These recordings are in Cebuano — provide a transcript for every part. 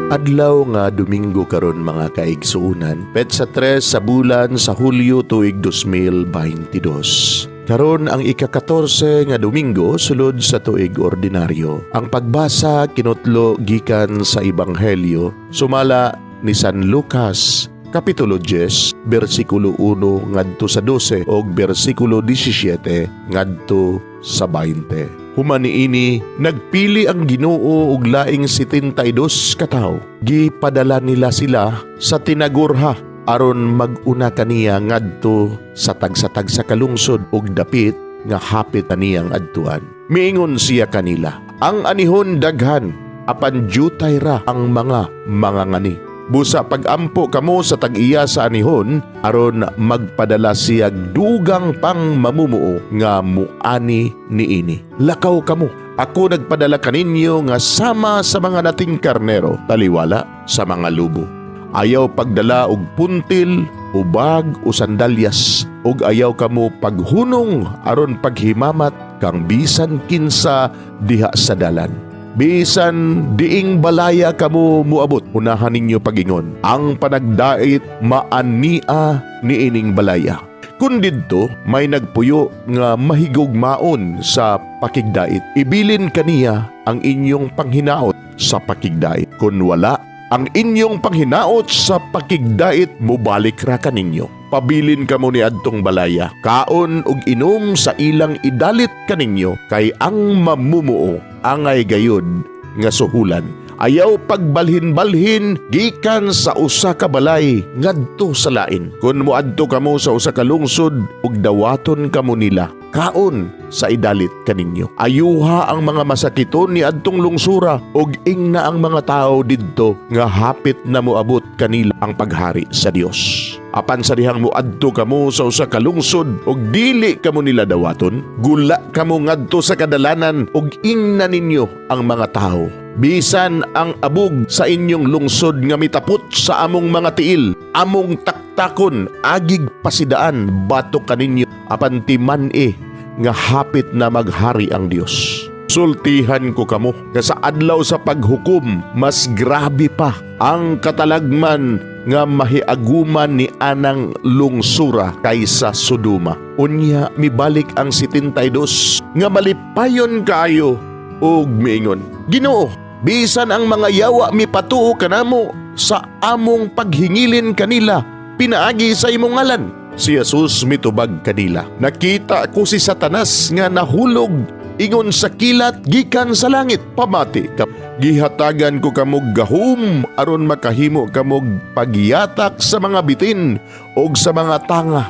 Adlaw nga Domingo karon, mga kaigsuonan, petsa 3 sa bulan sa Hulyo, tuig 2022. Karon ang ika-14 nga Domingo sulod sa tuig ordinaryo. Ang pagbasa kinutlo gikan sa Ebanghelyo sumala ni San Lucas, Kapitulo 10, bersikulo 1 ngadto sa 12 ug bersikulo 17 ngadto sa 20. Human niini, nagpili ang Ginoo og laing 72 ka tawo. Gipadala nila sila sa tinagurha aron mag-una kaniya ngadto sa tagsa-tagsa ka lungsod ug dapit nga hapit na niyang adtuan. Miingon siya kanila, "Ang anihon daghan, apan jutay ra ang mga mangangani. Busa pagampo kamo sa tag-iya sa anihon aron magpadala siya dugang pang mamumuo nga muani niini. Lakaw kamo. Ako nagpadala kaninyo nga sama sa mga nating karnero, taliwala sa mga lubo. Ayaw pagdala og puntil, o bag o sandalyas, ug ayaw kamo paghunong aron paghimamat kang bisan kinsa diha sa dalan. Bisan diing balaya kamo muabot, unahan ninyo pagingon, 'Ang panagdait maania niining balaya.' Kung didto may nagpuyo nga mahigugmaon sa pakigdait, ibilin kaniya ang inyong panghinaot sa pakigdait. Kung wala, ang inyong panghinaot sa pakigdait mubalik ra kaninyo. Pabilin kamo ni adtong balaya. Kaon ug inom sa ilang idalit kaninyo, kay ang mamumuo angay gayud nga suhulan. Ayaw pagbalhin-balhin gikan sa usa ka balay ngadto sa lain. Kung moadto kamo sa usa ka lungsod ug dawaton kamo nila, kaon sa idalit kaninyo. Ayuha ang mga masakiton ni adtong lungsura ug ingna ang mga tao didto nga hapit na moabot kanila ang paghari sa Dios. Apan sa dihang moadto kamo sa usa ka lungsod ug dili kamo nila dawaton, gula kamo ngadto sa kadalanan ug ingna ninyo ang mga tao, 'Bisan ang abog sa inyong lungsod nga mitapot sa among mga tiil, among taktakon agig pasidaan batok kaninyo, apan timan-i nga hapit na maghari ang Dios.' Sultihan ko kamo nga sa adlaw sa paghukom, mas grabe pa ang katalagman nga mahiaguman ni anang lungsura kaysa Sodoma." Unya mibalik ang 72 nga malipayon kaayo ug miingon, "Ginoo, bisan ang mga yawa mipatuo kanamo sa among paghingilin kanila pinaagi sa imong ngalan." Si Jesus mitubag kanila, "Nakita ko si Satanas nga nahulog ingon sa kilat gikan sa langit. Pamati ka. Gihatagan ko kamog gahom aron makahimo kamog pagyatak sa mga bitin og sa mga tanga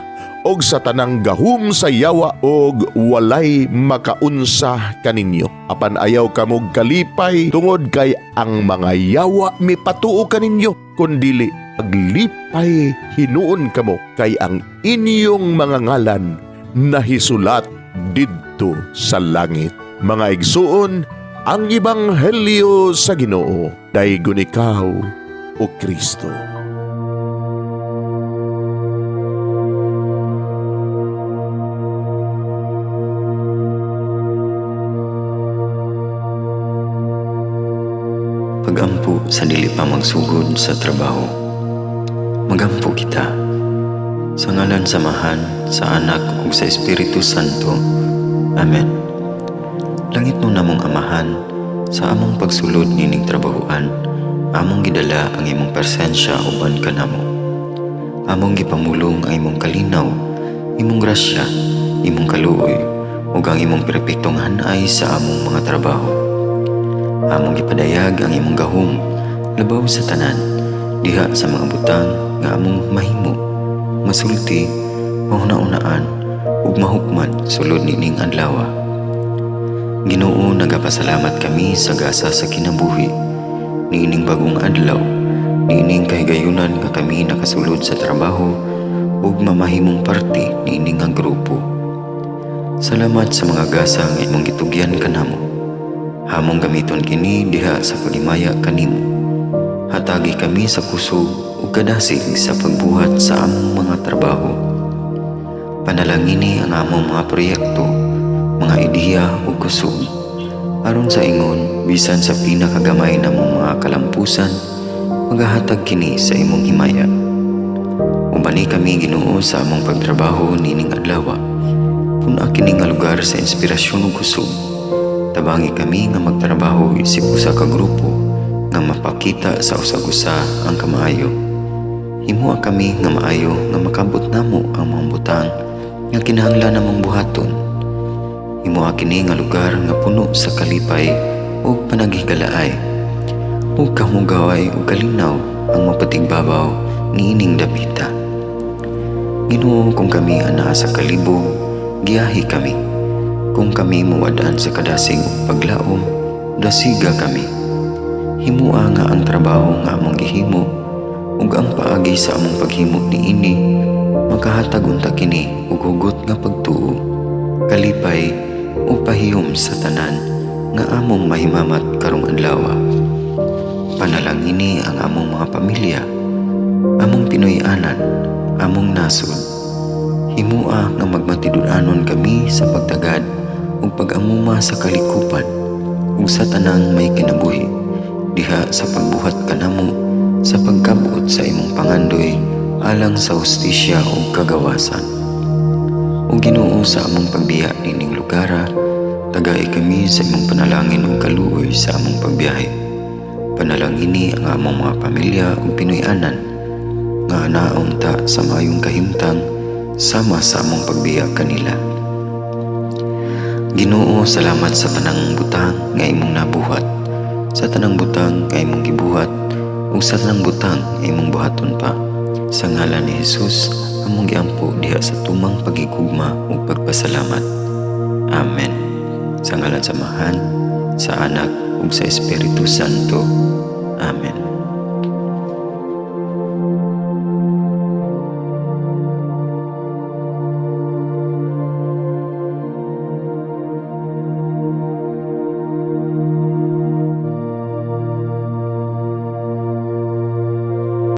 og sa tanang gahom sa yawa, og walay makaunsa kaninyo. Apan ayaw kamog kalipay tungod kay ang mga yawa mipatuo kaninyo, kundili paglipay hinuon kamo kay ang inyong mga ngalan nahisulat didto sa langit." Mga igsuon, ang Ebanghelyo sa Ginoo. Daygon ikaw, o Kristo. Pagampo sa dili pa magsugod sa trabaho. Magampo kita. Sa ngalan sa Amahan, sa Anak ug sa Espiritu Santo. Amen. Langitnon namong Amahan, sa among pagsulod nining trabahoan, among gidala ang imong presensya uban kanamo. Among gipamulong ang imong kalinaw, imong grasya, imong kaluoy, ug ang imong perpektong hanay sa among mga trabaho. Among gipadayag ang imong gahom labaw sa tanan diha sa mga butang nga among mahimo, masulti, mahuna-unaan ug mahukman sulod nining adlaw. Ginoo, nagapasalamat kami sa gasa sa kinabuhi niining bagong adlaw, niining kahigayunan nga kami nakasulod sa trabaho ug mamahimong parte niini nga grupo. Salamat sa mga gasa nga imong gitugyan kanamo. Among gamiton kini diha sa paghimaya kanimo. Hatagi kami sa kusog ug kadasig sa pagbuhat sa among mga trabaho. Panalangini ang among mga proyekto, mga ideya ug kusog, aron sa ingon bisan sa pinakagamay namong mga kalampusan. Magahatag kini sa imong himaya. Ubani kami, Ginoo, sa among pagtrabaho nining adlaw. Pun-a kini nga lugar sa inspirasyon ug kusog. Tabangi kami nga magtrabaho isip usa ka grupo nga mapakita sa usag-usa ang kamaayo. Himoa kami nga maayo nga makabot namo ang mga butang nga kinahanglan namong buhaton. Himoa kini nga lugar nga puno sa kalipay ug panaghigalaay. Ug kamugaway ug kalinaw ang mapatigbabaw niining dapita. Ginoo, kung kami anaa sa kalibog, giyahi kami. Kung kami muwad-an sa kadasig ug paglaom, dasiga kami. Himoa nga ang trabaho nga among gihimo ug ang paagi sa among paghimo niini makahatag unta kini og hugot nga pagtuo, kalipay ug pahiyom sa tanan nga among mahimamat karong adlaw. Panalangini ang among mga pamilya, among Pinoy-anan, among nasod. Himoa nga magmatinud-anon kami sa pagtagad ug pag-amuma sa kalikupan ug sa tanang may kinabuhi diha sa pagbuhat kanamo sa pagkabot sa imong pangandoy alang sa hustisya ug kagawasan. O Ginoo, sa among pagbiya nining lugara, tagai kami sa imong panalangin ug kaluoy sa among pagbiyahe. Panalangini ang among mga pamilya ug Pinoy-anan nga anaa unta sa maayong kahimtang sama sa among pagbiya kanila. Ginoo, salamat sa tanang butang nga imong nabuhat, sa tanang butang nga imong gibuhat, ug sa tanang butang nga imong buhaton pa. Sa ngalan ni Jesus, among giampo diha sa tumang pagigugma ug pagpasalamat. Amen. Sa ngalan sa Amahan, sa Anak ug sa Espiritu Santo. Amen.